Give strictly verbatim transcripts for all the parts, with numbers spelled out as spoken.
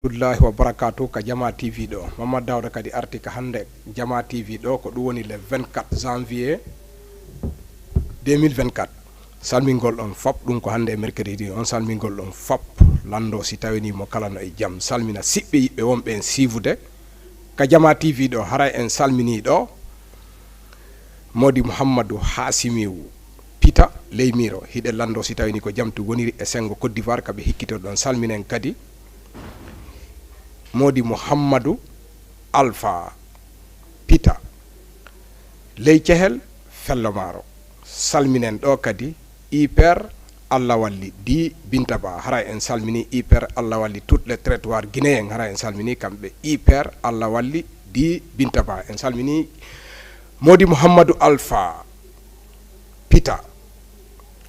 Rahmatullahi wa barakatuh ka Jama T V ɗo. Mamad Dawda kadi arti ka hannde Jama T V ɗo, ko ɗum woni le vingt-quatre janvier deux mille vingt-quatre. Salmingol ɗon fop, ɗum ko hannde e mercredi, on salmingol ɗon fop, lanndo si tawini mo kala no e jam. Salmina siɓɓe yiɓɓe wonɓe en siifude ka Jama T V ɗo, haray en salminii ɗo Modi Muhammadu Hasimiu Pita Leymiro, hiɗen lanndo si tawini ko jam tun woniri e senngo Côte d'Ivoire ka ɓe hikkitori ɗon. Salminen kadi Modi Muhammadu Alfa Pita ley Cehel Fello Maaro. Salminen ɗo kadi Hyper Allah Walli di Binta Ba. Haray en salmini Hyper Allah Walli, tout le territoire guinéen. Haray en salmini kamɓe Hyper Allah Walli di Binta Ba. En salmini Modi Muhammadu Alfa Pita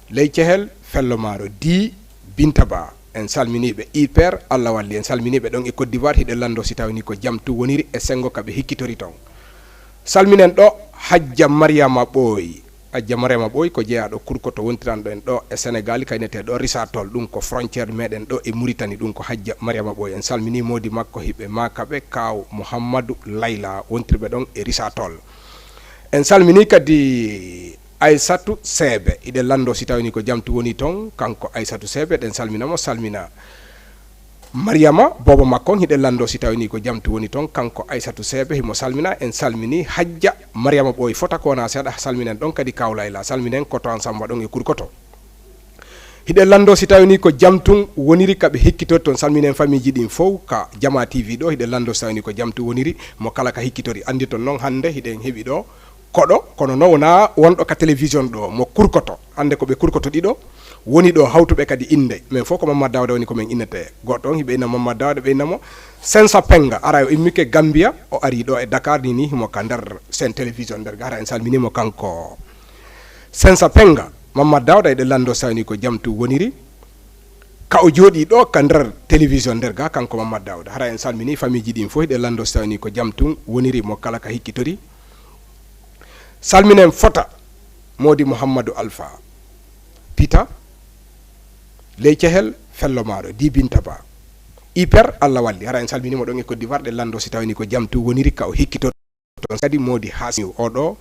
ley Cehel Fello Maaro di Binta Ba. En salmini ɓe Hyper Allah Walli. En salmini ɓe ɗon e Côte d'Ivoire. Hiɗen lanndo si tawini ko jam tun woniri e senngo ka ɓe hikkitori ton. Salminen ɗo Hajja Mariama Ɓooy. Hajja Mariama Ɓooy ko jeyaaɗo Kurkoto, wontiranɗo en ɗo e Senegal, kaynetee ɗo Risatol, ɗum ko frontière meɗen ɗo e Mauritanie, ɗum ko Hajja Mariama Ɓooy. En salmini moodi makko, hiɓe maaka ɓe, Kaaw Muhammadu Layla, wontirɓe ɗon e Risatol. En salmini kadi Aysatu Seebe, hiɗen lanndo si tawini ko jam tun woni ton, kanko Aysatu Seebe, ɗen salmina mo, salmina Mariama, boobo makko on, hiɗen lanndo si tawini ko jam tun woni ton, kanko Aysatu Seebe, himo salmina. En salmini Hajja Mariama Ɓooy, fota ko wona seeɗa, salminen ɗon kadi Kaaw Layla, salminen Koto Ansamba ɗon e Kurkoto. Hiɗen lanndo si tawini ko jam tun woniri ka ɓe hikkitori ton, salminen famiiji ɗin fow ka Jama T V ɗo, hiɗen lanndo si tawini ko jam tun woniri mo kala ka hikkitori. Anndi ton non hannde hiɗen heɓi ɗo koɗo, kono non wonaa wonɗo ka télévision ɗo, mo Kurkoto. Hannde ko ɓe Kurkoto ɗiɗo woni ɗo, hawtuɓe kadi innde. Men fof ko Mamad Dawda woni ko men innetee. Goɗɗo on hiɓe inna Mamad Dawda, ɓe inna mo Sensa Penga. Ara o immike Gambia, o ari ɗo e Dakar, ni, ni himo ka nder Sen Télévision nder ga. Hara en salmini mo kanko Sensa Penga. Mamad Dawda, eɗen lanndo si tawini ko jam tun woniri. Ka o jooɗii ɗo ka nder télévision nder ga, kanko Mamad Dawda. Hara en salmini famiiji ɗin fof, eɗen lanndo si tawini ko jam tun woniri mo kala ka hikkitori. Salminen fota Moodi Muhammadu Alfa Pita, ley Cehel Fello Maaro, di Binta Ba. Hyper, Allah walli. Hara en salmini mo ɗon e Côte d'Ivoire, ɗen lanndo si tawini ko jam tun woniri ka o hikkitori ton. Kadi Moodi Hasimu, oɗo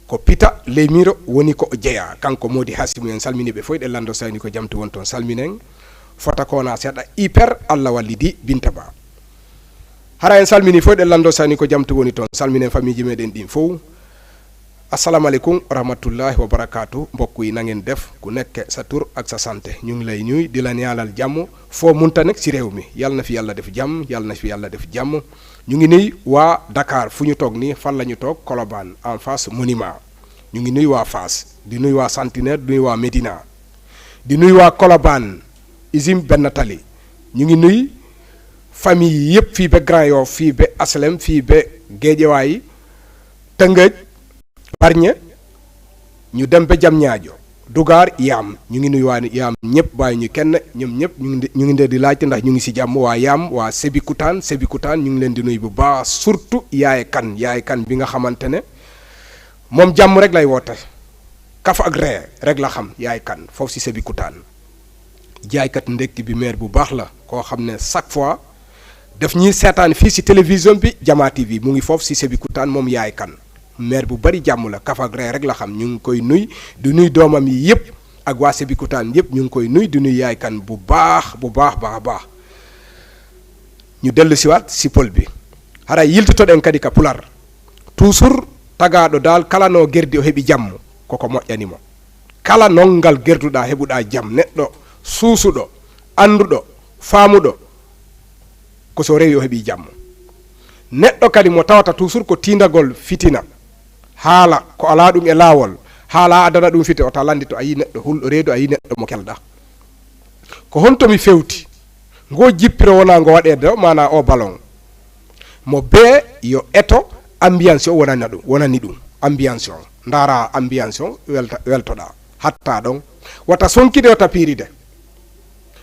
ko Pita Leymiro woni ko o jeyaa. Kanko Moodi Hasimu, en salmini ɓe fof, ɗen lanndo si tawini ko jam tun woni ton. Salminen fota ko wona seeɗa. Hyper, Allah walli, di Binta Ba. Hara en salmini fof, ɗen lanndo si tawini ko jam tun woni ton. Salminen famiiji meɗen ɗin fof. Assalaamu aleykum wa rahmatullahi wa barakaatu. Mbokk yi, na ngeen def? Ku nekk sa tur ak sa sant. Ñu ngi lay nuyu, di la ñaanal jàmm foo munta nekk ci réew mi. Yàlla na fi Yàlla def jàmm, Yàlla na fi Yàlla def jàmm. Ñu ngi nuyu waa Dakar, fu ñu toog nii, fan la ñu toog, Colobane, en face monument. Ñu ngi nuyu waa Fass, di nuyu waa Centenaire, di nuyu waa Médina, di nuyu waa Colobane, usine Benn Tali. Ñu ngi nuyu famille yi yëpp, fii ba Grand Yoff, fii ba H L M, fii ba Guédiawaye, Tëngéej, Bargny, ñu dem ba Diamniadio, Dougar, Yaam. Ñu ngi nuyu waa Yaam ñëpp, bàyyi ñu kenn, ñoom ñëpp ñu ngi, ñu ngi leen di laajte ndax ñu ngi si jàmm. Waa Yaam, waa Sébikotane, Sébikotane, ñu ngi leen di nuyu bu baax, surtout Yaay Kan, Yaay Kan bi nga xamante ne moom jàmm rek lay woote, kaf ak ree rek la xam. Yaay Kan foofu si Sébikotane, jaaykat ndekki bi, maire bu baax la, koo xam ne chaque fois daf ñuy seetaan fii si télévision bi, Jama T V, mu ngi foofu si Sébikotane, moom Yaay Kan. Maire bu bari jàmm la, kaf ak ree rek la xam. Ñu ngi koy nuyu, di nuyu doomam yi yëpp, ak waa Sébikotane yëpp, ñu ngi koy nuyu, di nuyu Yaay Kan bu baax, bu baax, baax, baax. Ñu dellu siwaat si pël bi. Hara yiltotoɗen kadi ka pular. Toujours, tagaaɗo daal, kala no gerdi o heɓi jàmm, ko ko moƴƴani mo. Kala nonngal gerduɗaa, heɓuɗaa jam. Neɗɗo suusuɗo, annduɗo, faamuɗo, ko so rewi o heɓi jam. Neɗɗo kadi mo tawata toujours ko tiindagol fitina, haala ko alaa ɗum e laawol, haala addana ɗum fitina, o ta lanndito, a yii neɗɗo hulɗo reedu, a yii neɗɗo mo kelɗaa. Ko honto mi fewti? Ngo jippiro wonaa ngo waɗeede, maanaa o ballon. Mo bee yo eto ambiance o wonana ɗum, wonani ɗum. Ambiance on. Ndaara ambiance on, welta-, weltoɗaa. Hatta ɗon. Wata sonkide, wata piiride.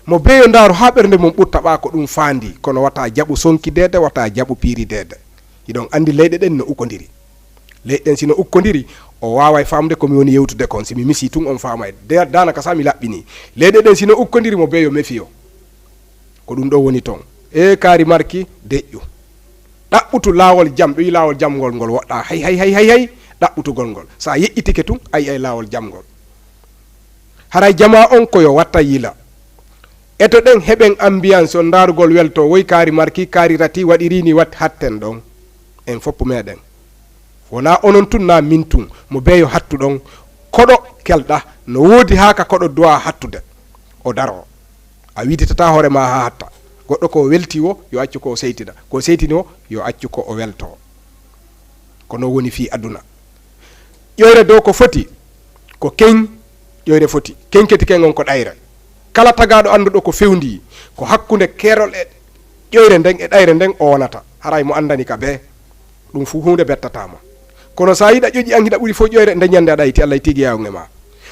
Mo bee yo ndaaru haa ɓernde mum ɓutta, ɓaa ko ɗum faandi, kono wata jaɓu sonkideede, wata jaɓu piirideede. Hiɗon anndi leyɗe ɗen no ukkondiri. Leyɗe ɗen si no ukkondiri, o waaway faamude ko mi woni yewtude kon. Si mi misii tun, on faamay. De-, daanaka sa mi laɓɓinii. Leyɗe ɗen si no ukkondiri, mo bee yo mefiyo. Ko ɗum ɗoo woni ton. E kaari marki, deƴƴu. Ɗaɓɓutu laawol jam, ɗo yi laawol jam ngol, ngol woɗɗaa. Hay, hay, hay, hay, hay, ɗaɓɓutugol ngol. So a yeƴƴitike tun, a yi'ay laawol jam ngol. Haray jamaa on ko yo watta yila. Eto ɗen heɓen ambiance on ndaarugol welto, woy kaari marki, kaari rati, waɗirii ni, wat hatten ɗon. En foppu meɗen. Wonaa onon tun, naa min tun, mo beeyo hattu ɗon. Koɗo kelɗa, no woodi haa ka koɗo duwaa hattude. O daroo. A wiititataa hoore maa haa hatta. Goɗɗo ko o welti wo, yo accu ko o seytina. Ko o seytini wo, yo accu ko o weltoo. Ko non woni fii aduna. Ƴoyre dow ko foti, ko keñ, ƴoyre foti. Keñketi keñ on ko ɗayre. Kala tagaaɗo annduɗo ko fewndii, ko hakkunde keerol e ƴoyre nden e ɗayre nden o wonata. Haray mo anndani ka bee. Ɗum fuu huunde bettataa mo. Kono so a yiɗa ƴoƴi an hiɗa ɓuri fof ƴoyre, nde ñannde a ɗayti, Allah e tigi yaawun e maa.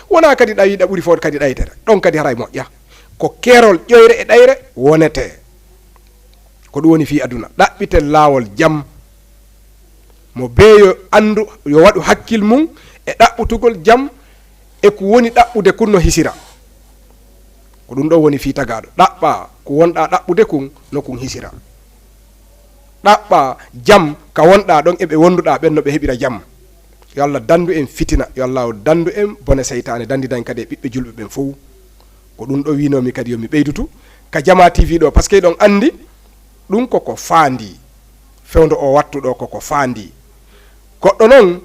Wonaa kadi ɗa yiɗa ɓuri fof kadi ɗaytere. Ɗon kadi haray moƴƴa. Ko keerol ƴoyre e ɗayre wonetee. Ko ɗum woni fii aduna. Ɗaɓɓiten laawol jam. Mo bee yo anndu, yo waɗu hakkil mum e ɗaɓɓutugol jam e ko woni ɗaɓɓude kun no hisira. Ko ɗum ɗon woni fii tagaaɗo. Ɗaɓɓaa ko wonɗaa ɗaɓɓude kun no kun hisira. Ɗaɓɓaa jam ka wonɗaa ɗon e ɓe wonduɗaa ɓen no ɓe heɓira jam. Yo Allah dandu en fitina, yo Allah o dandu en bone seytaane, dandidan kadi e ɓiɓɓe julɓe ɓen fow. Ko ɗum ɗo wiinoomi kadi yo mi ɓeydutu ka Jamaa T V ɗo, parce que ɗon anndi ɗum ko ko faandi. Fewndo o wattu ɗo ko ko faandi. Goɗɗo non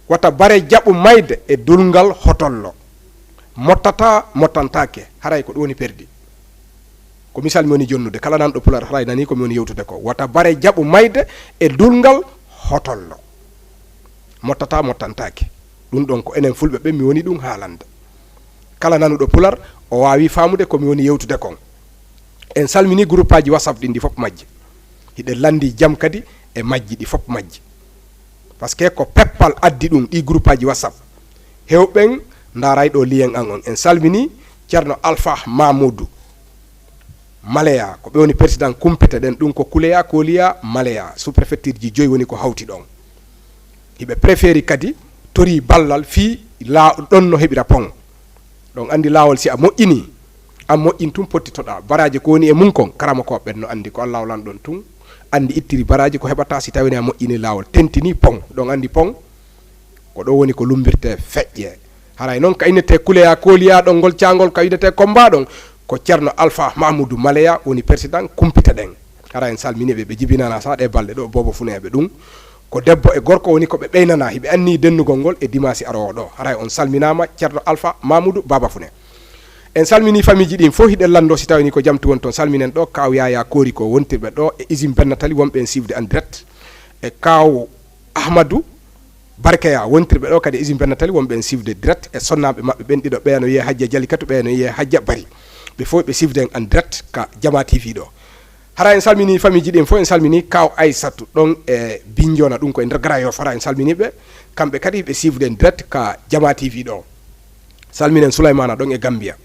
wata bare jaɓu mayde e dulngal hotollo. Mottataa, mottantaake, haray ko ɗum woni perdi. Ko misal mi woni jonnude, kala nanɗo Pular haray nanii ko mi woni yewtude ko. Wata bare jaɓu mayde e dulngal hotollo. Mottataa, mottantaake. Ɗum ɗon ko enen Fulɓe ɓen mi woni ɗum haalande. Kala nanuɗo Pular, o waawi faamude ko mi woni yewtude kon. En salminii guruppaaji WhatsApp ɗin ɗi fof majji. Hiɗen lanndii jam kadi e majji ɗi fof majji. Parce que ko peppal addi ɗum, ɗii guruppaaji WhatsApp. Heewɓe ɓen ndaaray ɗo lien an on. En salminii Ceerno Alpha Mamoudou Maleya, ko ɓe woni président kumpite ɗen, ɗum ko Kuleya, Koliya, Maleya. Sous-préfecture ji joyi woni ko hawti ɗon. Hiɓe préféré kadi torii ballal fii la-, ɗon no heɓira pon. Ɗon anndi laawol si a moƴƴinii, an moƴƴin tun pottitoɗaa. Baraaji ko woni e mun kon, karamokooɓe ɓen no anndi ko Allaahu lanɗon tun. Anndi ittiri baraaji ko heɓataa si tawii a moƴƴinii laawol. Tentinii pon. Ɗon anndi pon, ko ɗo woni ko lummbirtee feƴƴee. Haray non ka innetee Kuleya Koliya ɗon ngol caangol ka wi'etee Kombaa ɗon, ko Ceerno Alpha Mahamudu Maleya woni président kumpite ɗen. Haray en salminii ɓe, ɓe jibinanaa sa ɗee balɗe ɗoo, Boobo Funeeɓe ɗum. Ko debbo e gorko woni ko ɓe ɓeynanaa, hiɓe anniyii dennugol ngol e dimaasi aroowo ɗoo. Haray on salminaama, Ceerno Alpha Mamudu Baaba Fune. En salminii famiiji ɗin fof, hiɗen lanndoo si tawii ni ko jam tun woni ton. Salminen ɗoo kaaw Yaayaa Koori ko wontirɓe ɗoo e usine Bennatali, wonɓe en suivre en direct. E kaaw Ahmadu Barkeya, wontirɓe ɗoo kadi e usine Bennatali, wonɓe en suivre direct. E sonnaaɓe maɓɓe ɓen ɗiɗo, ɓeya no wiyee Hajja Jalikatu, ɓeya no wiyee Hajja Bari. Ɓe fof ɓe suivre en en direct ka Jamaa T V ɗoo. Hara en salminii famiiji ɗin fof, en salminii kaaw Aysatu ɗon e Binnjoona, ɗum ko e nder Grand Yoff. Hara en salminii ɓe, kamɓe kadi ɓe suivre en direct ka Jamaa T V ɗoo. Salminen Sulaymaana ɗon e Gambia.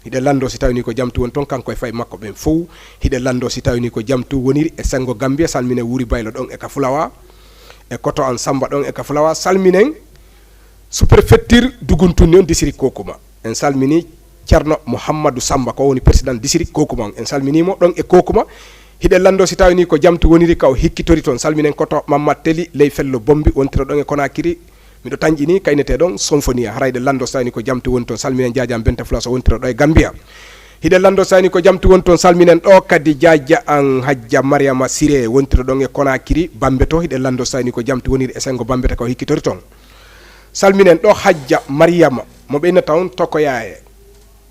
Hiɗen lanndoo si tawii ni ko jam tun woni ton, kanko e fay makko ɓen fow. Hiɗen lanndoo si tawii ni ko jam tun woniri e Senngo Gambia. Salminen Wuri Baylo ɗon e ka Fulawa, e Koto an Samba ɗon e ka Fulawa. Salminen sous-préfecture Duguntunni on, district Kokuma. En salminii Ceerno Muhammadu Samba, ko woni président district Kokuma on. En salminii mo ɗon e Kokuma. Hiɗen lanndoo si tawii ni ko jam tun woniri ka o hikkitori ton. Salminen Koto Mamad Teli, ley Fello Bombi, wontiro ɗon e Konakiri. Miɗo tanƴinii ka innetee ɗon Sonfoniya. Haray hiɗen lanndoo si tawii ni ko jam tun woni ton. Salminen Jaaja Bente Fula so wontiro ɗoo e Gambia. Hiɗen lanndoo si tawii ni ko jam tun woni ton. Salminen ɗoo kadi Jaaja an Hajja Mariama Sire, wontiro ɗon e Konakiri, Bambe to. Hiɗen lanndoo si tawii ni ko jam tun woniri e Senngo Bambe to ka o hikkitori ton. Salminen ɗoo Hajja Mariama, mo ɓe innata on Tokoyaaye.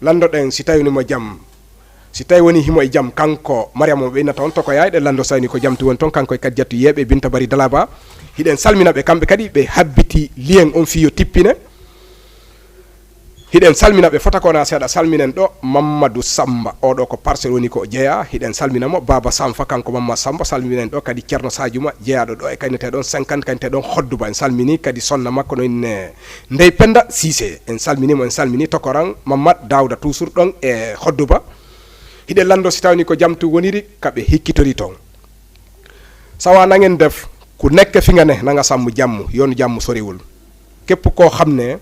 Lanndoɗen si tawii ni mo jam. Si tawii wonii himo e jam, kanko Mariama mo ɓe innata on Tokoyaaye, ɗen lanndoo si tawii ni ko jam tun woni ton, kanko e Kadijatu Yeeɓe, Binta Bari Dalaba. Hiɗen salmina ɓe, kamɓe kadi ɓe habbitii lien on fii yo tippine. Hiɗen salmina ɓe fota ko wonaa seeɗa. Salminen ɗoo Mammadu Samba, oo ɗoo ko Parcelles woni ko o jeyaa. Hiɗen salmina mo, Baaba Sanfa, kanko Mammadu Samba. Salminen ɗoo kadi Ceerno Saajuma, jeyaaɗo ɗoo e ka innetee ɗon cinquante, ka innetee ɗon Hodduba. En salminii kadi sonna makko no innee Ndey Penda Siise. En salminii mo, en salminii tokoran Mammadu Daawda, toujours ɗon e Hodduba. Hiɗen lanndoo si tawii ni ko jam tun woniri ka ɓe hikkitori ton. Sawa na ngeen def, ku nekk fi nga ne, na nga sàmm jàmm, yoonu jàmm soriwul. Képp koo xam ne,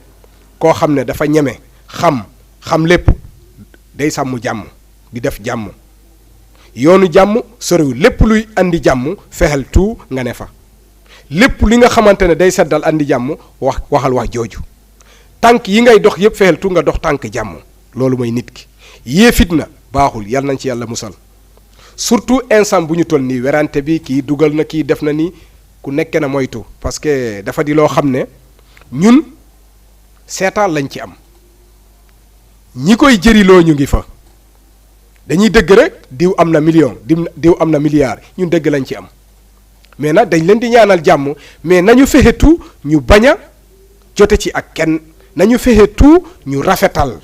koo xam ne dafa ñeme, xam, xam lépp, day sàmm jàmm, di def jàmm. Yoonu jàmm soriwul. Lépp luy andi jàmm, fexeel tout nga ne fa. Lépp li nga xamante ne day seddal, andi jàmm, wax, waxal wax jooju. Tànk yi ngay dox yépp, fexeel tout nga dox tànk jàmm. Loolu mooy nit ki. Yee fitna baaxul, yal nañ ci Yàlla musal. Surtout instant bu ñu toll nii, werante bi, kii dugal na, kii def na nii, ku nekke na moytu. Parce que dafa di loo xam ne ñun seetaan lañ ci am. Ñi koy jëriloo ñu ngi fa. Dañuy dégg rek, diw am na million, diw, diw am na milliard, ñun dégg lañ ci am. Mais nag, dañ leen di ñaanal jàmm, mais nañu fexe tout ñu bañ a jote ci ak kenn. Nañu fexe tout ñu rafetal.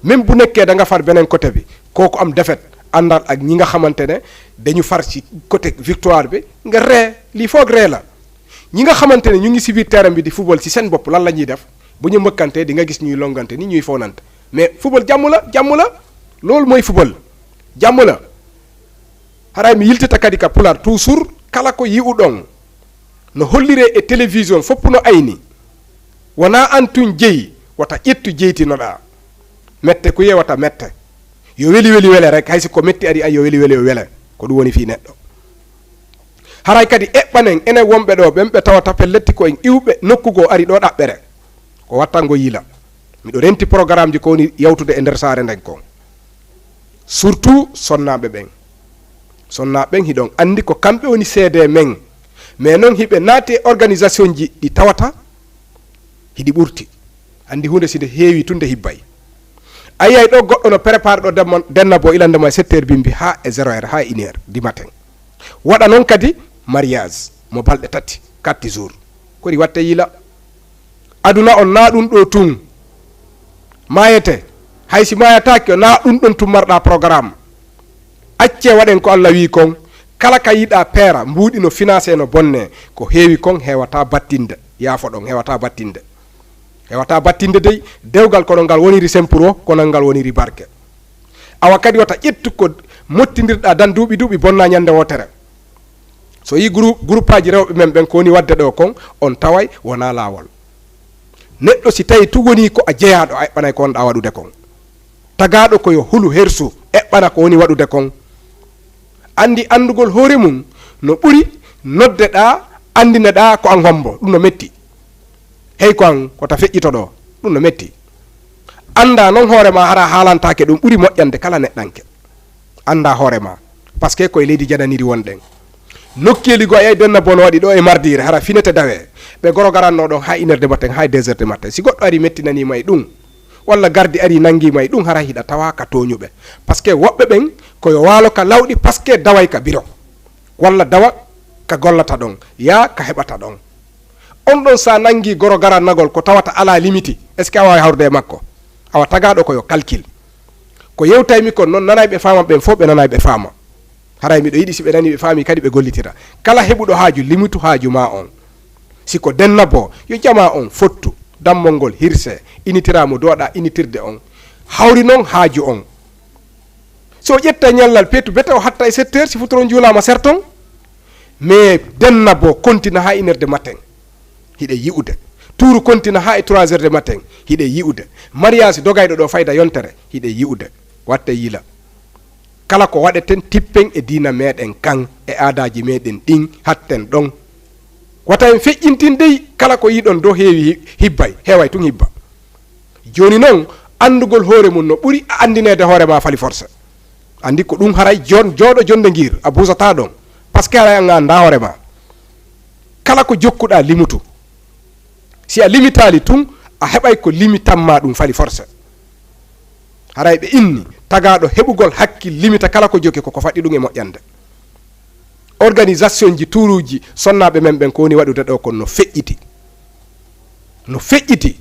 Même bu nekkee da nga far beneen côté bi, kooku am défaite, àndal ak ñi nga xamante ne dañu far ci côté victoire bi, nga ree. Lii foog ree la. Ñi nga xamante ne ñu ngi si biir terrain bi di football, ci seen bopp, lan la ñuy def? Bu ñu mbëkkantee, di nga gis ñuy longante ni, ñuy foonante. Mais football jàmm la, jàmm la. Loolu mooy football, jàmm la. Haray mi yiltata kadi ka Pulaar toujours, kala ko yi'uɗon no holliree e télévision, fof no ayni. Wonaa an tun jeyi, wata ƴettu jeytinoɗaa. Mette kuye wata mette. Yo weli weli wele rek, hay si ko metti ari, ay, yo weli weli wele. Ko ɗum woni fii neɗɗo. Haray kadi eɓɓanen, enen wonɓe ɗoo, ɓen ɓe tawata pelletti ko en iwɓe nokku goo, ari ɗoo ɗaɓɓere. Ko wattango yila. Miɗo renti programmeji ko woni yawtude e nder saare nden kon. Surtout sonnaaɓe ɓen. Sonnaaɓe ɓen, hiɗon anndi ko kamɓe woni seedee men. Mais non, hiɓe naati e organisationji ɗi tawata hiɗi ɓurti. Anndi huunde si nde heewi tun, nde hibbay. A yi'ay ɗoo goɗɗo no prépare ɗoo demma-, denna bo ilande mo e sept heures bimbi haa e zéro heure, haa e une heure du matin. Waɗa non kadi mariage mo balɗe tati, quatre jours. Kori watte yila. Aduna on, naa ɗun ɗoo tun maayete. Hay si maayataake, naa ɗun ɗon tun marɗaa programme. Accee waɗen ko Alla wi'i kon. Kala ka yiɗaa peera, mbuuɗi no financé, no bonnee. Ko heewi kon heewataa battinde. Yaafoɗon, heewataa battinde. Heewataa battinde dey, dewgal kono ngal woniri sempuro, kono ngal woniri barke. Awa kadi wata ƴettu ko mottindirɗaa dan duuɓi duuɓi, bonna ñande wootere. So yii groupe, groupaaji rewɓe men ɓen ko woni waɗde ɗoo kon, on taway wonaa laawol. Neɗɗo si tawi tun wonii ko a jeyaaɗo, a eɓɓanay ko wonɗaa waɗude kon. Tagaaɗo ko yo hulu hersu, eɓɓana ko woni waɗude kon. Anndi anndugol hoore mun no ɓuri noddeɗaa, anndineɗaa ko an hombo, ɗun no metti. Hey ko an, wota feƴƴito ɗoo, ɗun no metti. Anndaa non hoore maa, hara haalantaake, ɗun ɓuri moƴƴande kala neɗɗanke. Anndaa hoore maa, parce que ko e leydi jananiri wonɗen. Nokkeeli goo, a yi'ay denna bo no waɗi ɗoo e mardiire, hara finete dawee. Ɓe goro garannoo ɗon haa une heure de matin, haa deux heures de matin. Si goɗɗo arii mettinanii ma e ɗun, walla gardi arii nangii ma e ɗun, hara hiɗa tawaa ka tooñuɓe. Parce que woɓɓe ɓen, ko yo waalo ka lawɗi, parce que daway ka biro. Walla dawa ka gollata ɗon, yaa ka heɓata ɗon. On ɗon, si a nangii goro garannagol ko tawata alaa limiti, est-ce que a waaway hawrude e makko? Awa tagaaɗo ko yo calcul. Ko yewtaymi kon non, nanayɓe faama ɓen fow, ɓe nanay ɓe faama. Haray miɗo yiɗi si ɓe nanii ɓe faamii kadi ɓe gollitira. Kala heɓuɗo haaju, limitu haaju maa on. Si ko denna bo, yo jamaa on fottu, dammol ngol hirsee, initiraa mo duwaɗaa initirde on. Hawri non haaju on. Si o ƴetta ñallal peetu, bete o hatta e sept heures, si futuro njuulaama serton. Mais denna bo kontina haa une heure de matin, hiɗen yi'ude. Tuuru kontina haa e trois heures de matin, hiɗen yi'ude. Mariage dogayɗo ɗoo fayda yontere, hiɗen yi'ude. Watte yila. Kala ko waɗeten, tippen e diina meɗen kan, e aadaaji meɗen ɗin, hatten ɗon. Wata en feƴƴintin dey, kala ko yi'uɗon ɗoo heewi hi-, hibbay, heeway tun hibba. Jooni non, anndugol hoore mun no ɓuri a anndineede hoore maa fali forcé. Anndi ko ɗun haray jon-, jooɗo jonnde ngir a buusataa ɗon. Parce que haray an a anndaa hoore maa. Kala ko jokkuɗaa, limutu. Si a limitaali tun, a heɓay ko limitan maa ɗun fali forcé. Haray ɓe inni, tagaaɗo heɓugol hakkil limita kala ko joki ko ko faɗɗi ɗun e moƴƴande. Organisationji, tuuruuji, sonnaaɓe men ɓen ko woni waɗude ɗoo kon no feƴƴiti. No feƴƴiti.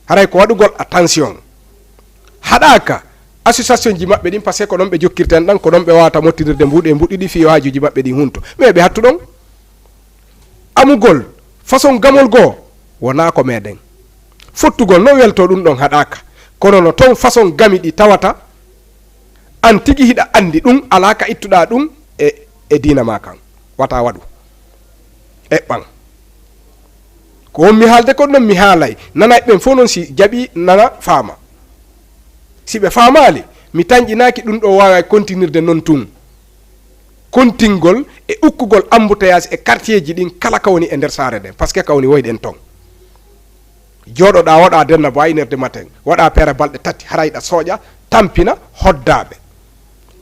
Haray ko waɗugol attention. Haɗaaka associationji maɓɓe ɗin, parce que ko ɗon ɓe jokkirten ɗan, ko ɗon ɓe waawata mottinirde mbuuɗi e mbuuɗi ɗi fii yo haajuuji maɓɓe ɗin hunto. Mais ɓe hattu ɗon. Amugol façon gamol goo wonaa ko meɗen. Fottugol non weltoo, ɗun ɗon haɗaaka. Kono no ton façon gami ɗi tawata, an tigi hiɗa anndi ɗun, alaa ka ittuɗaa ɗun e, e diina maa kan. Wata waɗu. Eɓɓan. Ko won mi haalde kon non mi haalay. Nanay ɓen fow non si jaɓii nana faama. Si ɓe faamaali, mi tanƴinaaki ɗun ɗoo waaway kontinirde non tun. kontingol e ukkugol embouteillage e quartier ji ɗin kala ka woni e nder saare nden, parce que ka woni woyɗen ton. Jooɗoɗaa, waɗaa denna bo aynirde maten, waɗaa peere balɗe tati, hara hiɗa sooƴa, tampina, hoddaaɓe.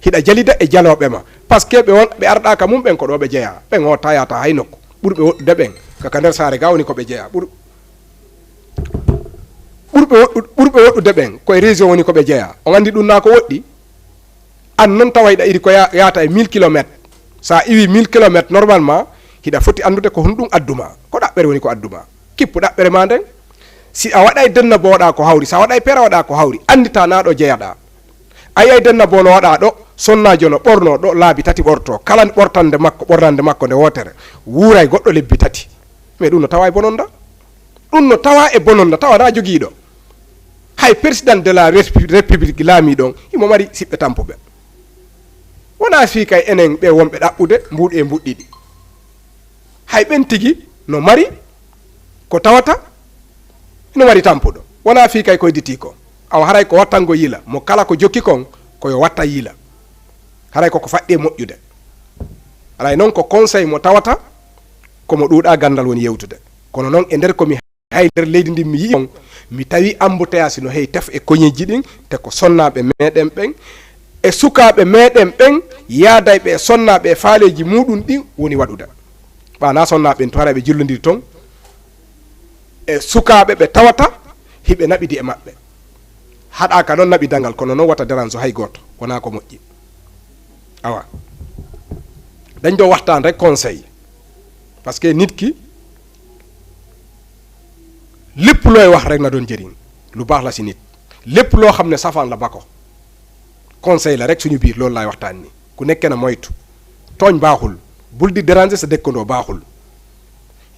Hiɗa jalida e jalooɓe ma, parce que ɓe won, ɓe arɗaa ka mum ɓen ko ɗoo ɓe jeyaa, ɓen hoota yaata hay nokku. Ɓurɓe woɗɗude ɓen, ka, ka nder saare gaa woni ko ɓe jeyaa. Ɓur-, ɓurɓe woɗɗu-, ɓurɓe woɗɗude ɓen, ko e région woni ko ɓe jeyaa. On anndi ɗum naa ko woɗɗi? An non tawa hiɗa iri ko ya-, yaata e mille kilomètres. Sa iwi mille kilomètres, normalement, hiɗa foti anndude ko honɗum addu ma. Ko ɗaɓɓere woni ko addu ma. Kippu ɗaɓɓere ma nden. Si a waɗay denna bo waɗa ko hawri, sa waɗay pera waɗa ko hawri, anndita naa ɗo jeyaɗa. A yi'ay denna bo no waɗa ɗo, sonnaajo no ɓorno ɗo laabi tati ɓorto. Kala ɓortande makko, ɓornande makko nde wootere, wuuray goɗɗo lebbi tati. Mais ɗum no tawa e bononda. Ɗum no tawa e bononda, tawa na jogiiɗo. Hay président de la Respi-, République laamiiɗo on, himo mari siɓɓe tampuɓe. Wonaa fii kay enen ɓe wonɓe ɗaɓɓude mbuuɗi e mbuuɗi ɗi. Hay ɓen tigi no mari ko tawata hino mari tampuɗo. Wonaa fii kay ko hedditii ko. Awa haray ko wattango yila, mo kala ko jokki kon, ko yo watta yila. Haray ko ko faɗɗi e moƴƴude. Haray non ko conseil mo tawata ko mo ɗuuɗaa ganndal woni yewtude. Kono non e nder ko mi hay nder leydi ndin mi yi'i on, mi tawi embouteillage no heewi tef e koñeeji ɗin, te ko sonnaaɓe meɗen ɓen, e sukaaɓe meɗen ɓen, yaadayɓe e sonnaaɓe e faaleeji muɗum ɗin woni waɗude. Ɓa na sonnaaɓe ɓen to haray ɓe jillondiri ton e sukaaɓe ɓe tawata hiɓe naɓidi e maɓɓe. Haɗaaka non naɓidangal, kono non wata dérange hay gooto, wonaa ko moƴƴi. Awa. Dañ ɗoo waxtaan rek conseil. Parce que nit ki, lépp looy wax rek na doon njëriñ. Lu baax la si nit. Lépp loo xam ne safaan la ba ko. Conseil la rek suñu biir, loolu laay waxtaan ni. Ku nekke na moytu. Tooñ baaxul. Bul di déranger sa dëkkandoo baaxul.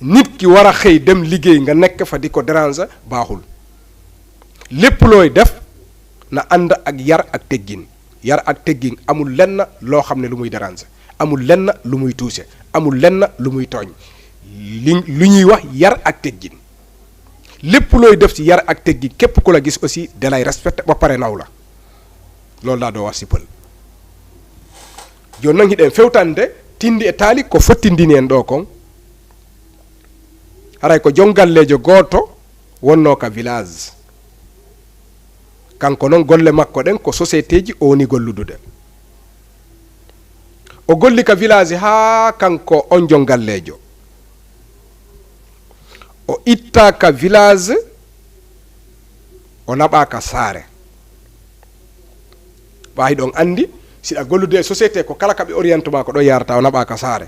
Nit ki war a xëy dem liggéey nga nekk fa di ko déranger baaxul. Lépp looy def na ànd ak yar ak teggin. Yar ak teggin amul lenn loo xam ne lu muy déranger. Amul lenn lu muy toucher. Amul lenn lu muy tooñ. Li, lu ñuy wax yar ak teggin. Lépp looy def ci yar ak teggin, képp ku la gis aussi da lay respecté ba pare naw la. Loolu laa ɗoo wax si pël. Jooni non hiɗen fewtande tindi e taali ko fottindini en ɗoo kon. Haray ko jon galleejo gooto wonnoo ka village. Kanko non golle makko ɗen ko société ji o woni golludude. O golli ka village haa kanko on jon galleejo. O ittaa ka village, o naɓaa ka saare. Ɓaa hiɗon anndi, si ɗa gollude e société, ko kala ka ɓe oriente maa ko ɗon yaarata, o naɓaa ka saare.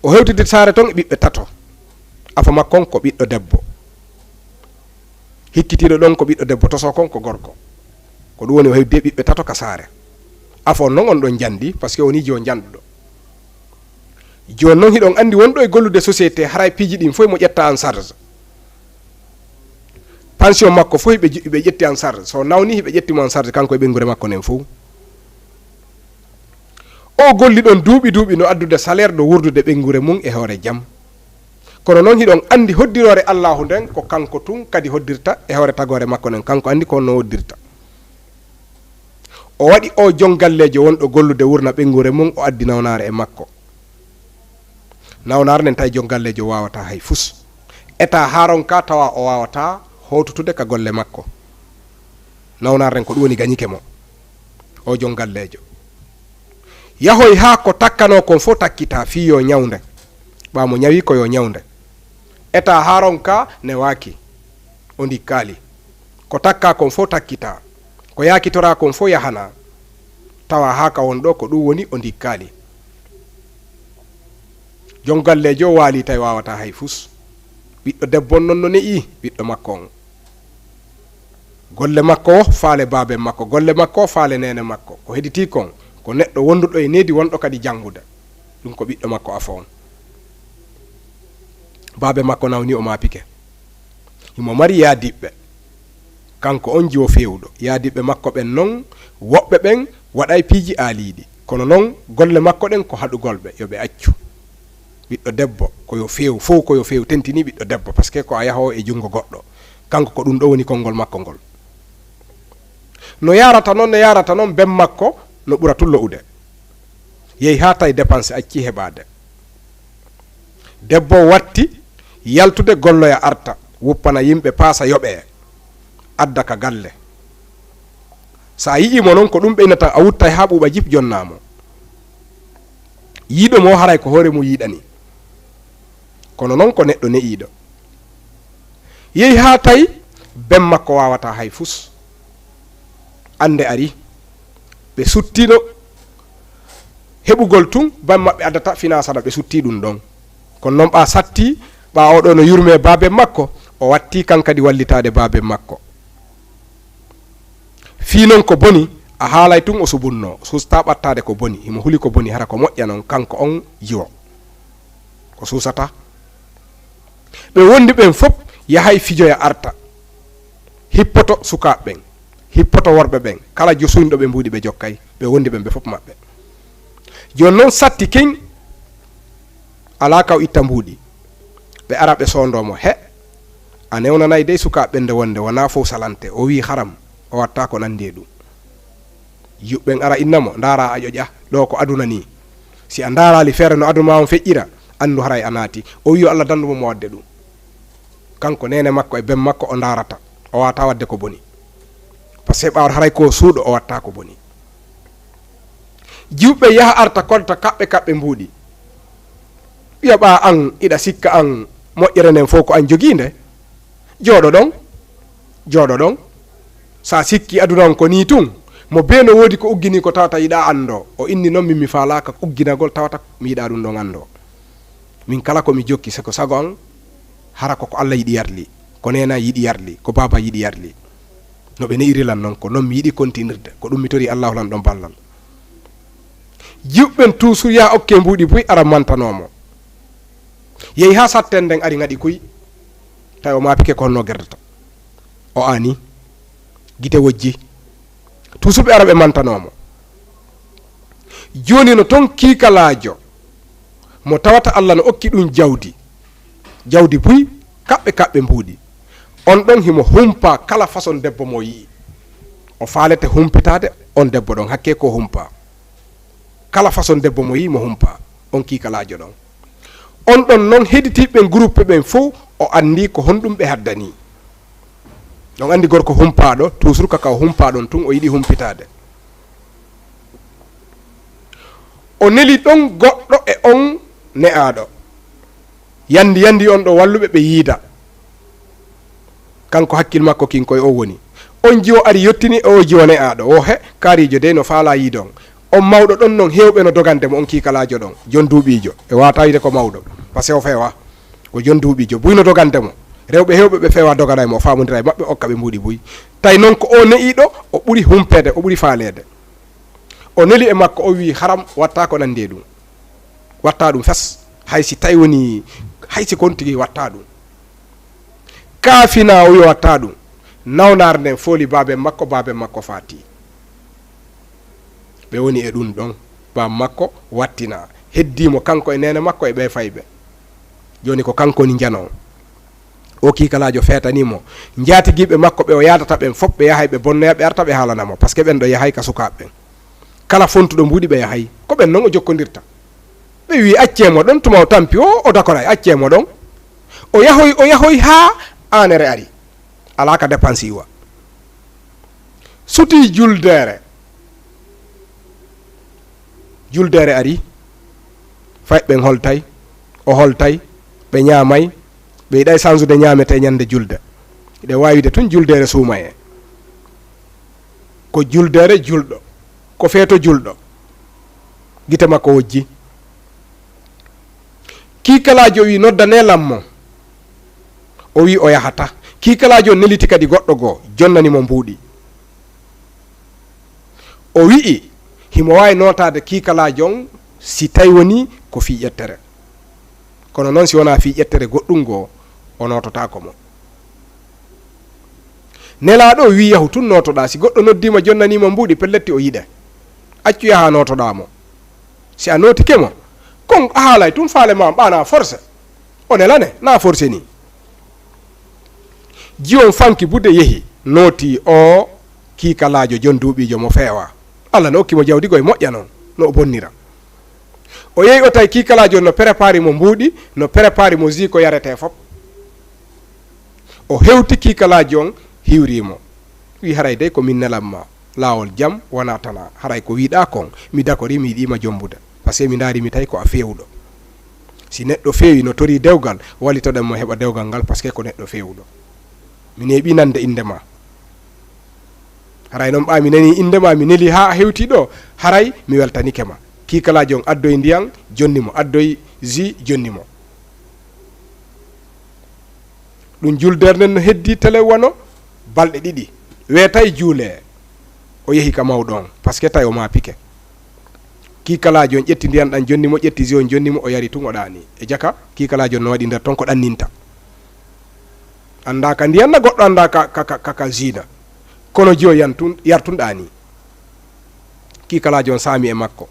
O hewtidi saare ton e ɓiɓɓe tato. Afo makko on ko ɓiɗɗo debbo. Hikkitiiɗo ɗon ko ɓiɗɗo debbo, tosoo kon ko gorko. Ko ɗum woni o hewtidi e ɓiɓɓe tato ka saare. Afo on non on ɗon njanndi, parce que o nii jo njanɗuɗo. Jooni non hiɗon anndi wonɗo e gollude société, haray piiji ɗin fof mo ƴetta en charge. Pension makko fof hiɓe, hiɓe ƴetti en charge. So nawni hiɓe ƴetti mo en charge kanko e ɓeynguure makko nden fof. O golli ɗon duuɓi duuɓi no addude salaire ɗo wurdude ɓeynguure mum e hoore jam. Kono non hiɗon anndi hoddiroore Allaahu nden ko kanko tun kadi hoddirta e hoore tagoore makko nden. Kanko anndi ko honno hoddirta. O waɗi o jon galleejo wonɗo gollude wurna ɓeynguure mum, o addi nawnaare e makko. Nawnaare nden tawi jon galleejo waawataa hay fus. Eta haaron ka tawa o waawataa hootutude ka golle makko. Nawnaare nden ko ɗum woni gañike mo. O jon galleejo. Yahoy haa ko takkanoo kon fof takkitaa fii yo ñawnde. Ɓaa mo ñawi ko yo ñawnde. Eta haaron ka newaaki. O ndikkaali. Ko takkaa kon fof takkitaa. Ko yaakitoraa kon fof yahanaa. Tawa haa ka won ɗoo ko ɗum woni o ndikkaali. Jon galleejo waali tawi waawataa hay fus. Ɓiɗɗo debbo on non no ne'i ɓiɗɗo makko on. Golle makko o faale baaben makko, golle makko o faale neene makko. Ko heditii kon, ko neɗɗo wonduɗo e needi, wonɗo kadi janngude. Ɗum ko ɓiɗɗo makko afo on. Baabe makko nawni o maapike. Himo mari yaadiɓɓe. Kanko on jiwo feewuɗo. Yaadiɓɓe makko ɓen non, woɓɓe ɓen waɗay piiji aaliiɗi. Kono non, golle makko ɗen ko haɗugol ɓe, yo ɓe accu. Ɓiɗɗo debbo, ko yo feew, fow ko yo feew, tentinii ɓiɗɗo debbo, parce que ko a yahoowo e junngo goɗɗo. Kanko ko ɗum ɗo woni konngol makko ngol. No yaarata non, no yaarata non, ben makko no ɓura tun lo'ude. Yehi haa tawi depanse accii heɓaade. Debbo o watti yaltude golloya arta, wuppana yimɓe paasa yoɓee, adda ka galle. So a yi'ii mo non, ko ɗum ɓeynata, a wuttay haa ɓuuɓa jip jonnaa mo. Yi'uɗo mo haray ko hoore mum yiɗani. Kono non ko neɗɗo ne'iiɗo. Yehi haa tawi ben makko waawataa hay fus. Annde ari. Ɓe suttino heɓugol tun ben maɓɓe addata finaasana ɓe suttii ɗum ɗon. Kono non ɓaa satti, ɓaa oo ɗoo no yurmee baaben makko, o wattii kan kadi wallitaade baaben makko. Fii non ko boni, a haalay tun o subunnoo, suustaa ɓattaade ko boni, himo huli ko boni, hara ko moƴƴa non, kanko on jiwo. Ko suusataa. Ɓe wondi ɓen fof yahay fijoya arta. Hippoto sukaaɓe ɓen, hippoto worɓe ɓen, kala jo suynɗo ɓe mbuuɗi ɓe jokkay, ɓe wondi ɓen ɓe fof maɓɓe. Jooni non satti kin, alaa ka o itta mbuuɗi. Ɓe ara ɓe soondoo mo, he, a newnanay dey sukaaɓe ɓen nde wonde wonaa fow salante, o wi'i haram, o watta ko nanndi e ɗum. Yi'uɓe ɓen ara inna mo, ndaaraa a ƴoƴa, ɗoo ko aduna nii. Si a ndaaraali feere no aduna maa on feƴƴira, anndu haray a naati. O wi'i yo Alla dandu mo mo waɗde ɗum. Kanko neene makko e ben makko o ndaarata, o waawataa waɗde ko boni. Parce que ɓaawo haray ko suuɗo o watta ko boni. Yi'uɓe ɓen yaha arta kolta kaɓɓe kaɓɓe mbuuɗi. Wi'a ɓaa an, hiɗa sikka an moƴƴere nden fow ko an jogii nde? Jooɗo ɗon, jooɗo ɗon. Sa sikki aduna on ko nii tun, mo bee no woodi ko ugginii ko tawata yiɗaa anndoo. O inni non min mi faalaaka ugginagol tawata mi yiɗaa ɗum ɗon anndoo. Min kala ko mi jokki, se ko sago an, hara ko ko Alla yiɗi yarli, ko neena yiɗi yarli, ko baaba yiɗi yarli. No ɓe ne'iri lan non, ko non mi yiɗi kontinirde, ko ɗum mi torii Allaahu lan ɗon ballal. Yi'uɓe ɓen tuusur yaha okkee mbuuɗi buy ara mantanoo mo. Yehi haa satten nden ari ŋaɗi kuy, tawi o maapike ko honno gerdata. O aanii, gite wojji. Tuusuɓe ara ɓe mantanoo mo. Jooni no ton kiikalaajo mo tawata Alla no okki ɗum jawdi, jawdi buy, kaɓɓe kaɓɓe mbuuɗi. On ɗon himo humpaa kala fason debbo mo yi'i. O faalete humpitaade on debbo ɗon, hakkee ko humpaa. Kala fason debbo mo yi'i mo humpaa, on kiikalaajo ɗon. On ɗon non heɗitiiɓe ɓen guruppe ɓen fow, o anndii ko honɗum ɓe haddanii. On anndi gorko humpaaɗo, toujours ka ka o humpaa ɗon tun, o yiɗi humpitaade. O neli ɗon goɗɗo e on ne'aaɗo. Yandi, yandi on ɗo walluɓe ɓe yiida. Kanko hakkil makko kin koye o woni. On jiwo ari yottini e o jiwo ne'aaɗo. Wo he, kaariijo dey no faalaa yiide on. On mawɗo ɗon non heewɓe no dogande mo, on kiikalaajo ɗon. Jon duuɓiijo. E waawataa wiide ko mawɗo. Parce que o feewaa. Ko jon duuɓiijo. Buy no dogande mo. Rewɓe heewɓe ɓe feewaa dogana e mo, o faamondira e maɓɓe, okka ɓe mbuuɗi buy. Tawi non ko o ne'iiɗo, o ɓuri humpeede, o ɓuri faaleede. O neli e makko, o wi'i, haram, watta ko nandi e ɗum. Watta ɗum fes. Hay si tawi woni, hay si kon tigi watta ɗum. Kaafina o wi'i watta ɗum. Nawnaare nden fooli baaben makko, baaben makko faati. Ɓe woni e ɗum ɗon. Baaba makko wattina. Heddii mo kanko e neene makko e ɓee fayɓe. Jooni ko kanko woni njano. O kiikalaajo feetanii mo. Njaatigiiɓe makko ɓe o yaadata ɓen fof, ɓe yahay ɓe bonnoya, ɓe arta ɓe haalana mo. Parce que ɓen ɗo yahay ka sukaaɓe ɓen. Kala fontuɗo mbuuɗi ɓe yahay. Ko ɓen non o jokkondirta. Ɓe wi'i, "Accee mo ɗon," tuma o tampi o, o dakoray, "Accee mo ɗon." O yahoy, o yahoy haa aanere ari. Alaa ka depansi iwa. Sutii juldeere. Juldeere ari. Fay ɓen holtay. O holtay. Ɓe ñaamay. Ɓe yiɗay sansude ñaametee ñande julde. Hiɗe waawi wi'ude tun juldeere suumayee. Ko juldeere julɗo. Ko feeto julɗo. Gite makko wojji. Kiikalaajo wi'i, "Noddanee lan mo." O wi'i o yahataa. Kiikalaajo on neliti kadi goɗɗo goo, jonnani mo mbuuɗi. O wi'i, himo waawi nootaade kiikalaajo on si tawi woni ko fii ƴettere. Kono non si wonaa fii ƴettere goɗɗun goo, o noototaako mo. Nelaaɗo o wi'i, "Yahu tun nootoɗaa, si goɗɗo noddii ma jonnanii ma mbuuɗi, pelletti o yiɗe. Accu yahaa nootoɗaa mo. Si a nootike mo, kon a haalay tun faale maa, ɓaa na forse. O nelane, na forse nii." Jiwon fanki bude yehi, nootii o kiikalaajo jon duuɓiijo mo feewaa. Alla no okki mo jawdi goo e moƴƴa non, no o bonnira. O yehi o tawi kiikalaajo on no prépare mo mbuuɗi, no prépare mo jus ko yaretee fof. O hewti kiikalaajo on, hiwri mo. Wi'i, "Haray dey ko min nelan ma laawol jam, wonaa tanaa. Haray ko wi'uɗaa kon, mi dakorii, mi yiɗii ma jombude. Parce que mi ndaarii, mi tawi ko a feewuɗo. Si neɗɗo feewii, no torii dewgal, wallitoɗen mo heɓa dewgal ngal, parce que ko neɗɗo feewuɗo. Mi neeɓii nande innde maa. Haray non ɓaa mi nanii innde maa, mi nelii haa a hewtii ɗoo, haray mi weltanike ma." Kiikalaajo on addoyi ndiyan, jonni mo, addoyi jus, jonni mo. Ɗun juldeere nden no heddii tele wano balɗe ɗiɗi. Weetay juulee. O yehi ka mawɗo on, parce que tawi o maapike. Kiikalaajo on ƴetti ndiyan ɗan, jonni mo, ƴetti jus on, jonni mo, o yari tun, o ɗaanii. E jaka, kiikalaajo on no waɗi nder ton ko ɗanninta. Anndaa ka ndiyan na, goɗɗo anndaa ka, ka, ka, ka, ka jus na. Kono jus on yan tun, yar tun, ɗaanii. Kiikalaajo on saami e makko.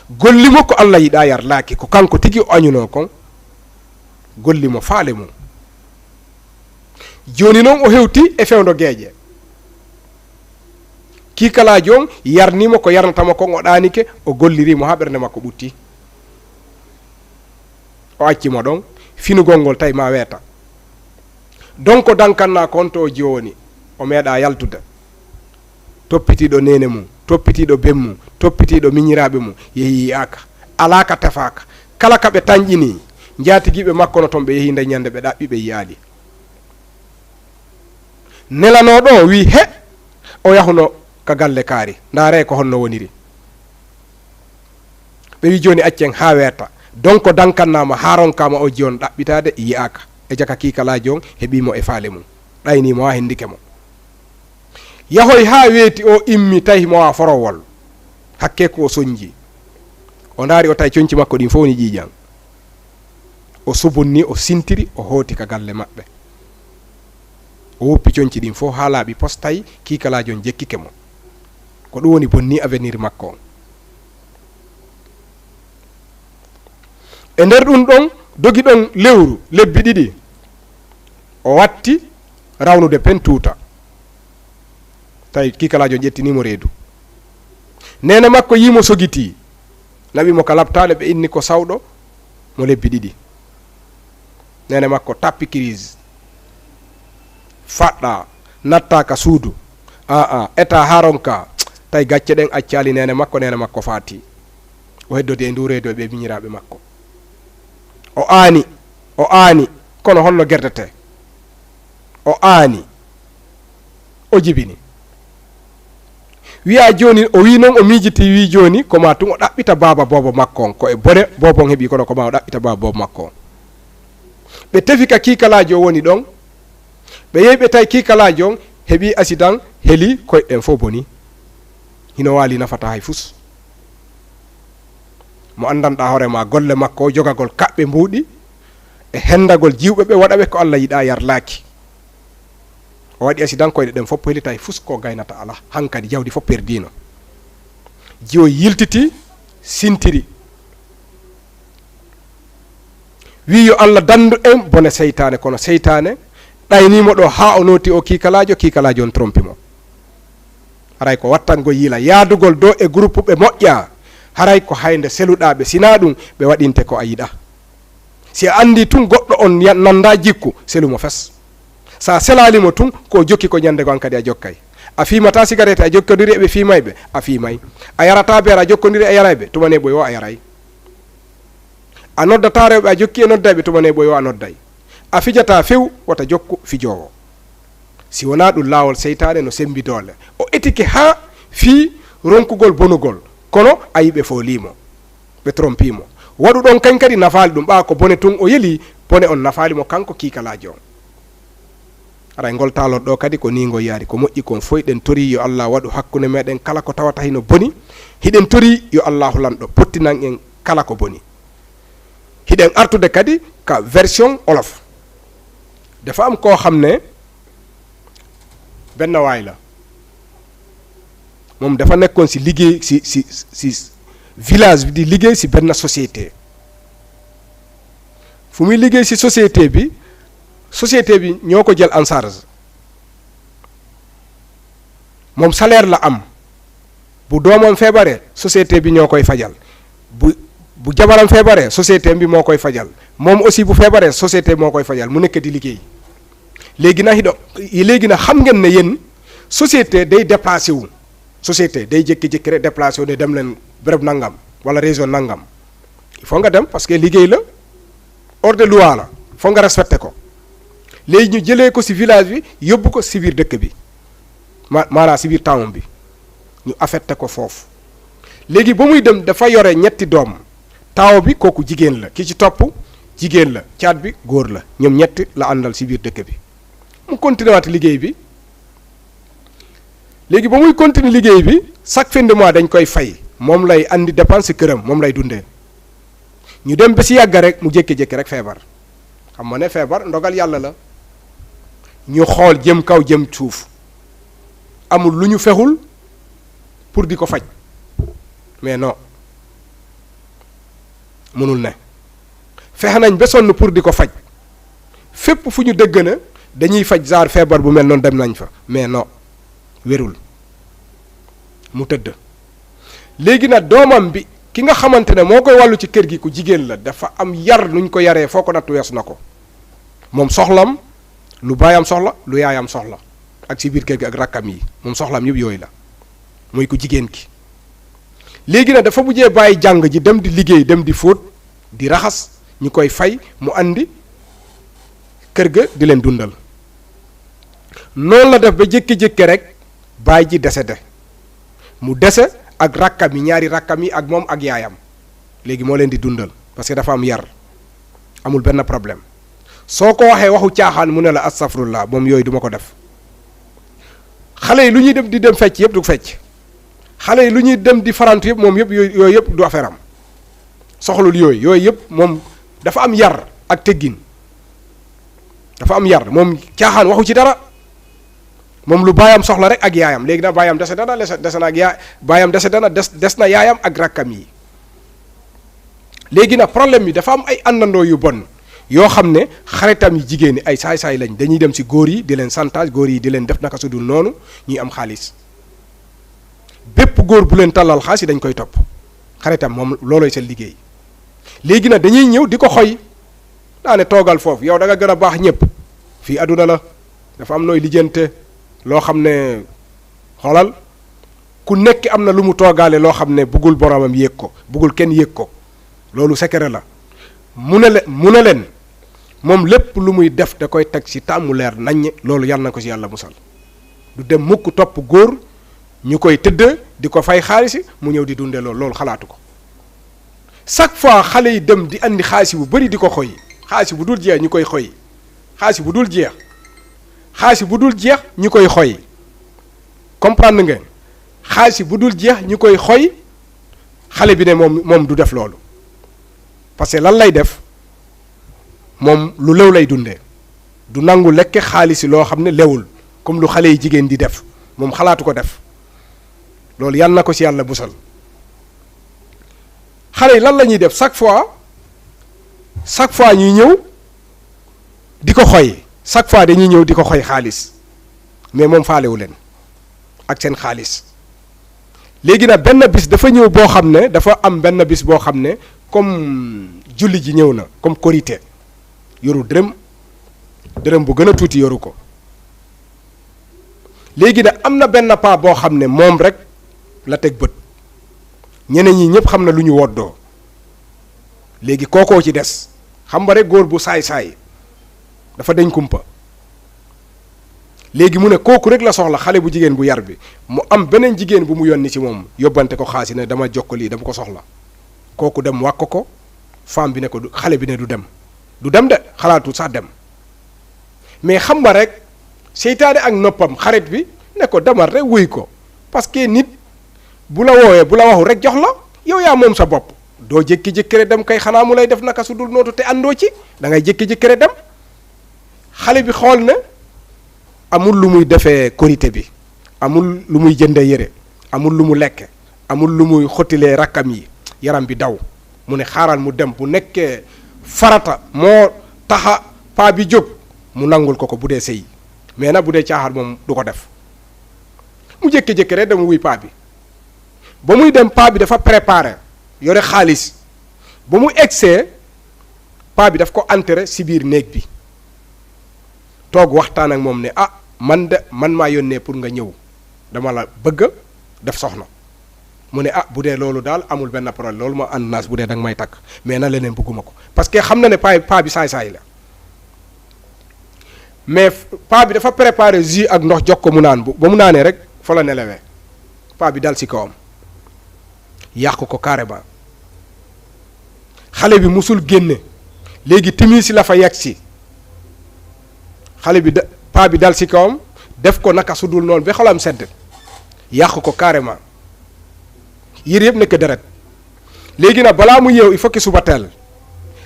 Golli mo ko Alla yiɗaa, yarlaaki, ko kanko tigi o añunoo kon. Golli mo faale mun. Jooni non o hewti e fewndo geeƴe. Kiikalaajo on yarnii mo ko yarnata mo kon, o ɗaanike, o gollirii mo haa ɓernde makko ɓuttii. O acci mo ɗon, finugol ngol tawi maa weeta. Donko dankannaa ko on to o jooni, o meeɗaa yaltude. Toppitiiɗo neene mun, toppitiiɗo ben mun, toppitiiɗo miñiraaɓe mun, yehi yi'aaka. Alaa ka tefaaka. Kala ka ɓe tanƴinii, njaatigiiɓe makko no ton, ɓe yehi nden ñande ɓe ɗaɓɓi, ɓe yi'aali. Nelanooɗo on wi'i, "He, o yahuno ka galle kaari, ndaaree ko honno woniri." Ɓe wi'i, "Jooni accen haa weeta." Donko dankannaama, haa ronkaama o jus on ɗaɓɓitaade, yi'aaka. E jaka kiikalaajo on heɓii mo e faale mun. Ɗaynii mo haa hendike mo. Yahoy haa weeti, o immi, tawi mo wa forowol. Hakkee ko o sonjii. O ndaari, o tawi conci makko ɗin fow ni ƴiiƴan. O subunni, o sintiri, o hooti ka galle maɓɓe. O woppi conci ɗin fow haa laaɓi pos, tawi kiikalaajo on jekkike mo. Ko ɗun woni bonni avenir makko on. E nder ɗun ɗon, dogi ɗon lewru, lebbi ɗiɗi, o watti rawnude pen tuuta. Tawi kiikalaajo on ƴettini mo reedu. Neene makko yi'i mo sogitii, naɓi mo ka laptaale, ɓe inni ko sawɗo mo lebbi ɗiɗi. Neene makko tappi crise, faɗɗaa, nattaa ka suudu. Aa, etaa haa ronka, tawi gacce ɗen accaali neene makko, neene makko faatii. O heddodii e nduu reedu e ɓee miñiraaɓe makko. O aani, o aani, kono honno gertetee? O aani, o jibini. Wi'aa jooni, o wi'i non, o miijitii, wi'i jooni, ko maa tun o ɗaɓɓita baaba boobo makko on, ko e bone boobo on heɓi, kono ko maa o ɗaɓɓita baaba boobo makko on. Ɓe tefi ka kiikalaajo on woni ɗon, ɓe yehi ɓe tawi kiikalaajo on heɓi asidan, heli koyɗe ɗen fow boni. Hino waali, nafataa hay fus. Mo anndanɗaa hoore maa golle makko, jogagol kaɓɓe mbuuɗi e hendagol jiwɓe ɓe, waɗa ɓe ko Alla yiɗaa, yarlaaki. O waɗi asidan, koyɗe ɗen fow pelitaay, fus ko gaynata alaa. Hankadi jawdi fow perdiino. Jiwo yiltiti, sintiri. Wi'i yo Alla dandu en bone seytaane, kono seytaane ɗaynii mo ɗoo haa o nooti o kiikalaajo, kiikalaajo on trompi mo. Haray ko wattangol yila, yaadugol dow e groupe ɓe moƴƴaa, haray ko haynde seluɗaa ɓe, sinaa ɗun ɓe waɗinte ko a yiɗaa. Si a anndii tun goɗɗo on ya-, nanndaa jikku, selu mo fes. Si a selaali mo tun, ko o jokki ko ñande goo an kadi a jokkay. A fiimataa sigaret, a jokkondirii e ɓe fiimayɓe, a fiimay. A yarataa beer, a jokkondirii e yarayɓe, tuma ne ɓoyoo a yaray. A noddataa rewɓe, a jokki e noddayɓe, tuma ne ɓoyoo a nodday. A fijataa few, wota jokku fijoowo. Si wonaa ɗun, laawol seytaane no sembi doole. O etike haa fii ronkugol bonugol, kono a yi'i ɓe foolii mo. Ɓe trompii mo. Waɗu ɗon kañ kadi nafaali ɗun, ɓaa ko bone tun o yeli, bone on nafaali mo kanko kiikalaajo on. Haray ngol taalol ɗoo kadi ko nii ngol yaari. Ko moƴƴi kon fow, hiɗen torii yo Alla waɗu hakkunde meɗen kala ko tawata hino boni. Hiɗen torii yo Allaahu Lanɗo pottinan en kala ko boni. Hiɗen artude kadi ka version Wolof. Dafa am koo xam ne benn waay la. Moom dafa nekkoon si liggéey si, si, si village bi, di liggéey si benn société. Fu muy liggéey si société bi, société bi ñoo ko jël en charge. Moom salaire la am. Bu doomam feebaree, société bi ñoo koy fajal. Bu, bu jabaram feebaree, société bi moo koy fajal. Moom aussi bu feebaree, société moo koy fajal. Mu nekk di liggéey. Léegi na hiɗo, léegi na xam ngeen ne yéen, société day déplacé wu. Société day jékki-jékki rek déplacé wu ne dem leen béréb nangam, wala région nangam. Il faut nga dem parce que liggéey la, ordre de loi la, faut nga respecté ko. Léegi ñu jëlee ko si village bi, yóbbu ko si biir dëkk bi, ma-, maanaam si biir town bi, ñu affecté ko foofu. Léegi ba muy dem, dafa yore ñetti doom. Taaw bi, kooku jigéen la, ki ci topp jigéen la, caat bi góor la. Ñoom ñett la àndal si biir dëkk bi. Mu continué waat liggéey bi. Léegi ba muy continué liggéey bi, chaque fin de mois dañ koy fay. Moom lay andi dépense si këram, moom lay dundee. Ñu dem ba si yàgg rek, mu jékki-jékki rek feebar. Xam nga ne feebar ndogal Yàlla la. Ñu xool jëm kaw, jëm suuf. Amul lu ñu fexul pour di ko faj. Mais non, mënul ne. Fexe nañ ba sonn pour di ko faj. Fépp fu ñu dégg na dañuy faj genre feebar bu mel noonu, dem nañ fa. Mais non, wérul. Mu tëdd. Léegi nag, doomam bi, ki nga xamante ne moo koy wàllu ci kër gi, ku jigéen la, dafa am yar, nuñ ko yaree, foo ko natt weesu na ko. Moom soxlam, lu baayam soxla, lu yaayam soxla, ak ci biir kër gi ak rakkam yi, moom soxlam yëpp yooyu la. Mooy ku jigéen ki. Léegi nag, dafa mujjee bàyyi jàng ji, dem di liggéey, dem di fóot, di raxas, ñu koy fay, mu andi kër ga di leen dundal. Noonu la def ba jékki-jékki rek, baay ji décédé. Mu dese ak rakkam yi, ñaari rakkam yi, ak moom ak yaayam. Léegi moo leen di dundal parce que dafa am yar, amul benn problème. Soo ko waxee waxu caaxaan, mu ne la astafurullah, moom yooyu duma ko def. Xale yi lu ñuy dem di dem fecc yëpp, du fecc. Xale yi lu ñuy dem di farantu yëpp, moom yëpp yooyu, yooyu yëpp du affaire am. Soxlul yooyu, yooyu yëpp moom dafa am yar ak teggin. Dafa am yar, moom caaxaan waxu ci dara. Moom lu baayam soxla rek ak yaayam. Léegi nag, baayam dese dana, dese, dese na ak yaa-, baayam dese dana, des, des na yaayam ak rakkam yi. Léegi nag, problème bi, dafa am ay àndandoo yu bon yoo xam ne xaritam yi jigéen ñi ay saay-saay lañ, dañuy dem ci góor yi di leen chantage, góor yi di leen def naka su dul noonu, ñuy am xaalis. Bépp góor bu leen tàllal xaalis yi, dañ koy topp. Xaritam moom, loolooy seen liggéey. Léegi nag, dañuy ñëw di ko xoy, daa ne toogal foofu, yow da nga gën a baax ñëpp. Fii àdduna la, dafa am nooy lijjante loo xam ne, xoolal, ku nekk am na lu mu toogaale loo xam ne buggul boromam yéeg ko, buggul kenn yéeg ko. Loolu secret la. Mu ne le-, mu ne leen, moom, lépp lu muy def da koy teg ci temps mu leer naññ. Loolu, yal na ko ci Yàlla musal. Du dem mukk topp góor ñu koy tëdd, di ko fay xaalis, mu ñëw di dunde loolu. Loolu xalaatu ko. Chaque fois xale yi dem di andi xaalis bu bari di ko xoy, xaalis bu dul jeex ñu koy xoy, xaalis bu dul jeex, xaalis bu dul jeex ñu koy xoy. Comprendre ngeen? Xaalis bu dul jeex ñu koy xoy. Xale bi ne moom, moom du def loolu. Parce que lan lay def? Moom lu lew lay dundee. Du nangu lekk xaalis loo xam ne lewul, comme lu xale yi jigéen di def. Moom xalaatu ko def. Loolu, yal na ko ci Yàlla busal. Xale yi lan la ñuy def? Chaque fois, chaque fois ñuy ñëw di ko xoy, chaque fois dañuy ñëw di ko xoy xaalis, mais moom faalewu leen ak seen xaalis. Léegi nag, benn bis dafa ñëw boo xam ne, dafa am benn bis boo xam ne, comme julli ji ñëw na, comme korité, yoru dërëm, dërëm bu gën a tuuti yoru ko. Léegi nag, am na benn paa boo xam ne moom rek la teg bët, ñeneen ñi ñëpp xam na lu ñu woddoo. Léegi kookoo ci des. Xam nga rek, góor bu saay-saay, dafa deñ kumpa. Léegi mu ne kooku rek la soxla, xale bu jigéen bu yar bi. Mu am beneen jigéen bu mu yónni ci moom, yóbbante ko xaalis, ne dama jokk lii, dama ko soxla. Kooku dem wax ko ko, femme bi ne ko du, xale bi ne du dem. Du dem de, xalaatu sax dem. Mais xam nga rek, seytaane ak noppam, xarit bi ne ko demal rek wuy ko. Parce que nit bu la woowee, bu la waxul rek jox la, yow yaa moom sa bopp. Doo jékki-jékki rek dem kay, xanaa mu lay def naka su dul nootu te àndoo ci, da ngay jékki-jékki rek dem. Xale bi xool na, amul lu muy defee korité bi, amul lu muy jëndee yére, amul lu mu lekk, amul lu muy xottilee rakkam yi, yaram bi daw. Mu ne xaaral mu dem, bu nekkee farata moo taxa paa bi jóg, mu nangul ko ko bu dee sëy. Mais nag, bu dee caaxaan moom, du ko def. Mu jékki-jékki rek dem wuy paa bi. Ba muy dem, paa bi dafa préparé, yore xaalis. Ba mu egsee, paa bi daf ko enterré si biir néeg bi, toog waxtaan ak moom ne, "Ah, man de, man maa yónnee pour nga ñëw, dama la bëgg def soxna." Mu ne, "Ah, bu dee loolu daal amul benn problème, loolu moo ànd naas, bu dee danga may takk, mais na leneen bëgguma ko." Parce que xam na ne paa paa bi saay-saay la. Mais paa bi dafa préparé jus ak ndox jox ko mu naan, bu ba mu naanee rek fa la nelawee. Paa bi dal si kawam, yàq ko carrément. Xale bi musul génne. Léegi timis la fa yegg si. Xale bi da paa bi dal si kawam, def ko naka su dul noonu ba xolam sedd, yàq ko carrément. Yére yëpp nekk deret. Léegi nag, balaa mu yeew, il faut que suba teel.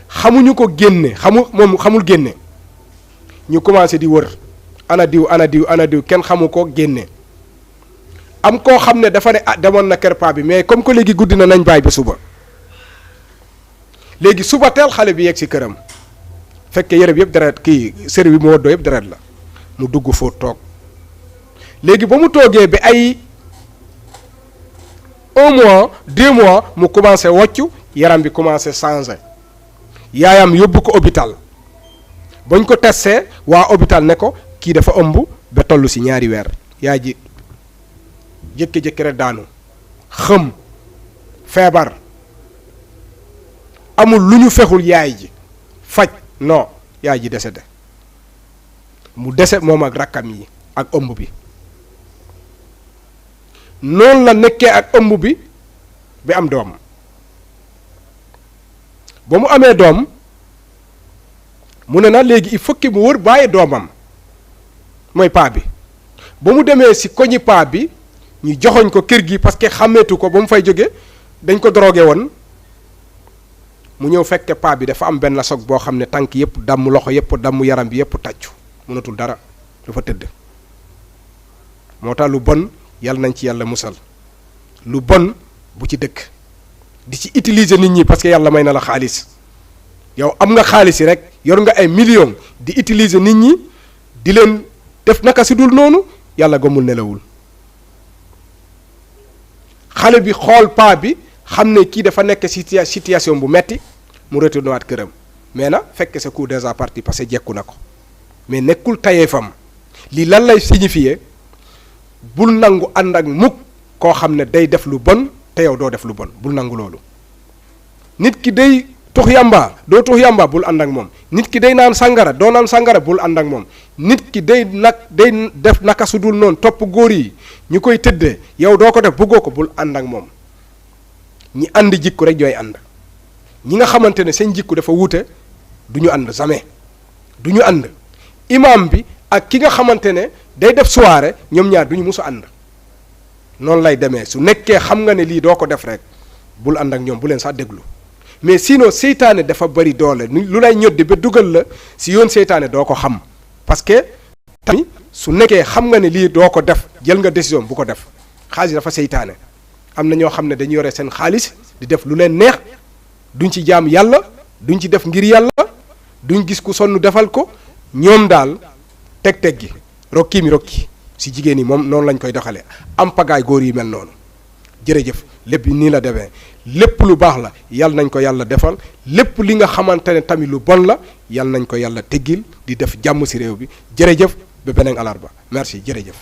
Xamuñu ko génne, xamu moom xamul génne. Ñu commencé di wër, "Ana diw, ana diw, ana diw?" Kenn xamu ko génne. Am koo xam ne dafa ne, "Ah, demoon na kër paa bi, mais comme que léegi guddi na, nañ bàyyi ba suba." Léegi suba teel, xale bi yegg si këram, fekke yére bi yëpp deret, kii, séri bi mu woddoo yëpp deret la. Mu dugg fóot, toog. Léegi ba mu toogee ba ay un mois, deux mois, mu commencé woccu, yaram bi commencé changé. Yaayam yóbbu ko hôpital. Bañ ko testé, waa hôpital ne ko, "Kii dafa ëmb ba toll si ñaari weer." Yaay ji jékki-jékki rek daanu, xëm, feebar. Amul lu ñu fexul yaay ji faj, non, yaay ji décédé. Mu dese moom ak rakkam yi ak ëmb bi. Noonu la nekkee ak ëmb bi ba am doom. Ba mu amee doom, mu ne na léegi il faut que mu wër bàyyi doomam, mooy paa bi. Ba mu demee si koñi paa bi, ñu joxoñ ko kër gi parce que xàmmeetu ko. Ba mu fay jóge, dañ ko drogué woon. Mu ñëw fekke paa bi dafa am benn choc boo xam ne tànk yëpp damm, loxo yëpp damm, yaram bi yëpp tàccu, mënatul dara, dafa tëdd. Moo tax lu bon, yàlla nañ ci yàlla musal. Lu bon, bu ci dëkk, di ci utiliser nit ñi, parce que yàlla may na la xaalis. Yow am nga xaalis yi rek, yor nga ay millions, di utiliser nit ñi, di leen def naka si dul noonu, yàlla gëmul, nelawul. Xale bi xool paa bi, xam ne kii dafa nekk situa situation bu metti, mu retourné waat këram. Mais na fekk c'est coup déjà parti, parce que jekku na ko. Mais nekkul tayeefam. Lii lan lay signifier? Bul nangu ànd ak mukk koo xam ne day def lu bon te yow doo def lu bon. Bul nangu loolu. Nit ki day tux yamba, doo tux yamba, bul ànd ak moom. Nit ki day naan sàngara, doo naan sàngara, bul ànd ak moom. Nit ki day nag, day def naka su dul noonu, topp góor yi, ñu koy tëddee, yow doo ko def, bëggoo ko, bul ànd ak moom. Ñi ànd jikko rek ñooy ànd. Ñi nga xamante ne seen jikko dafa wuute, du ñu ànd jamais. Du ñu ànd. Imam bi ak ki nga xamante ne day def soirée, ñoom ñaar du ñu mus a ànd. Noonu lay demee. Su nekkee xam nga ne lii doo ko def rek, bul ànd ak ñoom, bu leen sax déglu. Mais sinon, seytaane dafa bari doole. Ni, lu lay ñoddi ba dugal la si yoon seytaane, doo ko xam. Parce que tamit, su nekkee xam nga ne lii doo ko def, jël nga décision, bu ko def. Xaalis dafa seytaane. Am na ñoo xam ne dañu yore seen xaalis, di def lu leen neex, duñ ci jaam Yàlla, duñ ci def ngir Yàlla, duñ gis ku sonn defal ko. Ñoom daal, teg-teg gi, rokki mi rokki, si jigéen yi moom, noonu lañ koy doxalee. Am pagaay góor yi mel noonu. Jërëjëf. Lépp nii la demee. Lépp lu baax la, Yàlla nañ ko Yàlla defal. Lépp li nga xamante ne tamit lu bon la, Yàlla nañ ko Yàlla teggil, di def jàmm si réew bi. Jërëjëf, ba beneen alarba. Merci, jërëjëf.